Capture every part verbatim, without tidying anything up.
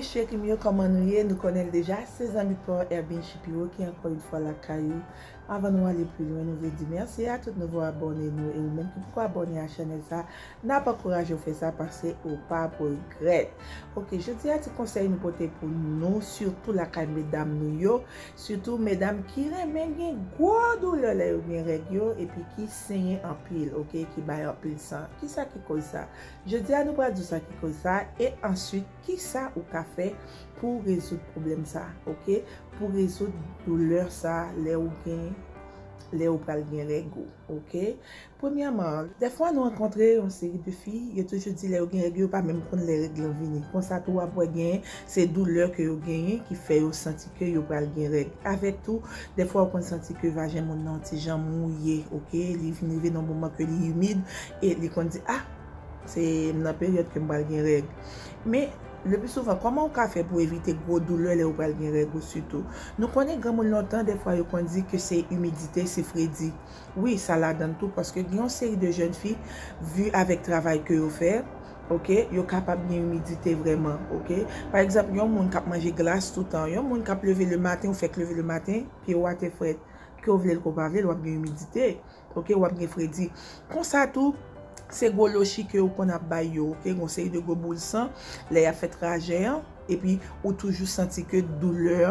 Cheri m yo, kòman nou ye? Nou konnen l deja, se zanmi pa w Erbin Shapiro ki ankò yon fwa lakay ou. Avan nou ale pi lwen, nou vle di mèsi a tout nouvo abòne nou e ou menm ki poko abòne a chanèl sa, n ap ankouraje w fè sa paske ou p ap regrèt. Ok, jodi a ti konsèy nou pote pou nou, sitou lakay medam nou yo, sitou medam ki renmen gen gwo doulè lè yo gen règ yo epi ki senyen anpil, ok, ki bay anpil san. Kisa ki koz sa? Jodi a nou pral di w sa ki koz sa e answit kisa ou ka fè pou w rezoud pwoblèm sa, ok? Pou w rezoud doulè sa lè ou gen, lè ou pral gen règ ou, ok? Premyèman, dèfwa nou rankontre yon seri de fi, yo toujou di lè yo gen règ yo pa menm konn lè règ lan vini. Konsa tou w ap wè genyen se doulè ke yo genyen ki fè yo santi ke yo pral gen règ. Avèk tou, dèfwa ou konn santi ke vajen moun nan ti jan mouye, ok? Li vin rive nan moman ke li imid e li konn di, ah, se nan peryòd ke m pral gen règ. Men, le pli souvan, kòman ou ka fè pou evite gwo doulè lè ou pral gen règ ou sitou? Nou konnen granmoun lontan, dèfwa yo konn di ke se imidite, se fredi. Wi, sa ladan l tou, paske gen yon seri de jèn fi, vi avèk travay ke yo fè, ok, yo kapab gen imidite vrèman, ok. Pa egzanp, yon moun k ap manje glas toutan, yon moun k ap leve le maten, ou fèk leve le maten, pye w a te frèt, ke w vle l ke w pa vle l, w ap gen imidite. Ok, w ap gen fredi. Konsa tou, se gwo lochi ke yo konn ap bay yo, ok, gon seri de gwo boul san lè y ap fè trajè an, epi ou toujou santi ke doulè,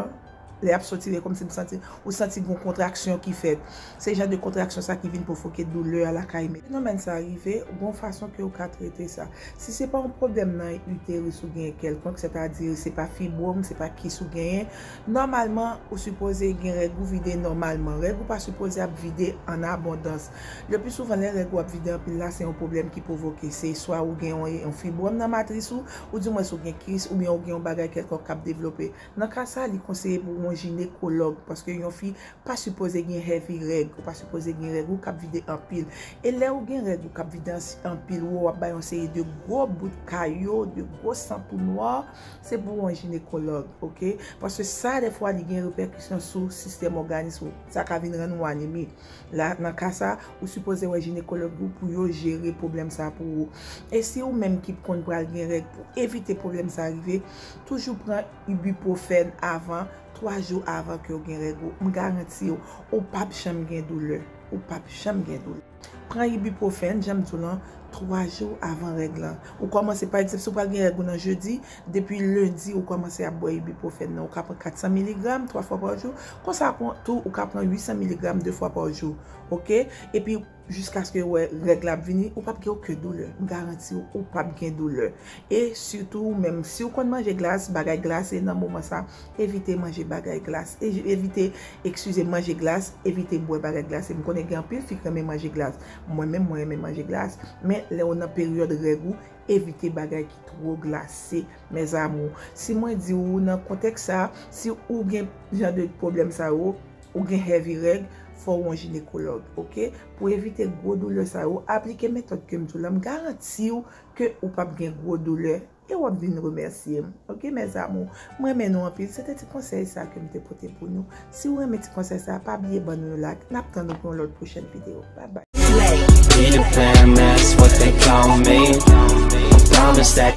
lè y ap soti, lè kòmsi m santi, ou santi gon kontraksyon ki fèt. Se jan de kontraksyon sa ki vin pwovoke doulè a lakay men. Fenomèn sa rive, gon fason ke ou ka trete sa. Si se pa yon pwoblèm nan iteris ou genyen kèlkonk, sètadi se pa fibwòm, se pa kis ou genyen, nòmalman, ou sipoze gen règ ou vide nòmalman. Règ ou pa sipoze ap vide an abondans. Le pli souvan, lè règ ou ap vide anpil la, se yon pwoblèm ki pwovoke. Se swa ou gen yon, yon fibwòm nan matris ou, oudimwens ou gen kis, oubyen ou gen yon bagay kèlkonk k ap devlope. Nan ka sa, li konseye pou w yon jinekològ, paske yon fi pa sipoze gen heavy règ, ou pa sipoze gen règ ou k ap vide anpil. E lè ou gen règ ou k ap vide ans-, anpil, ou w ap bay yon seri de gwo bout kayo, de gwo san tou nwa, se pou w yon jinekològ, ok? Paske sa, dèfwa, li gen repèkisyon sou sistèm òganis ou. Sa ka vin rann ou anemi. La, nan ka sa, ou sipoze wè jinekològ ou pou yo jere pwoblèm sa pou ou. E si ou menm ki konn pral gen règ, pou evite pwoblèm sa rive, toujou pran ibuprofèn avan, twa jou avan ke w gen règ ou. M garanti w, ou p ap janm gen doulè. Ou p ap janm gen doulè. Pran ibuprofèn, jan m di w lan, twa jou avan règ lan. Ou kòmanse, pa egzanp, si w pral gen règ ou nan jedi, depi lendi, ou kòmanse ap bwè ibuprofèn nan. Ou ka pran kat san miligram twa fwa pa jou. Konsa, pran tou, ou ka pran uit san miligram de fwa pa jou. Ok? Epi, jiskaske w wè règ la ap vini, ou p ap gen okenn doulè. M garanti w, ou p ap gen doulè. E sitou, ou menm, si w konn manje glas, bagay glase nan moman sa, evite manje bagay glas. E evite, eskize, manje glas, evite bwè bagay glase. M konnen gen anpil fi k renmen manje glas. Mwen menm, mwen renmen manje glas. Men lè w nan peryòd règ ou, evite bagay ki twò glase, mes amours. Si mwen di w nan kontèks sa, si ou gen jan de pwoblèm sa yo, ou gen heavy règ, fò w yon jinekològ, ok? Pou evite gwo doulè sa yo, aplike metòd ke m di w lan, m garanti w ke ou p ap gen gwo doulè e w ap vin remèsye m. Ok, mes amours, m renmen nou anpil. Se te ti konsèy sa ke m te pote pou nou. Si w renmen ti konsèy sa, pa bliye ban nou yon like. N ap tann nou pou yon lòt pwochèn videyo. Bye bye. Be the fam, that's what they call me. I promise that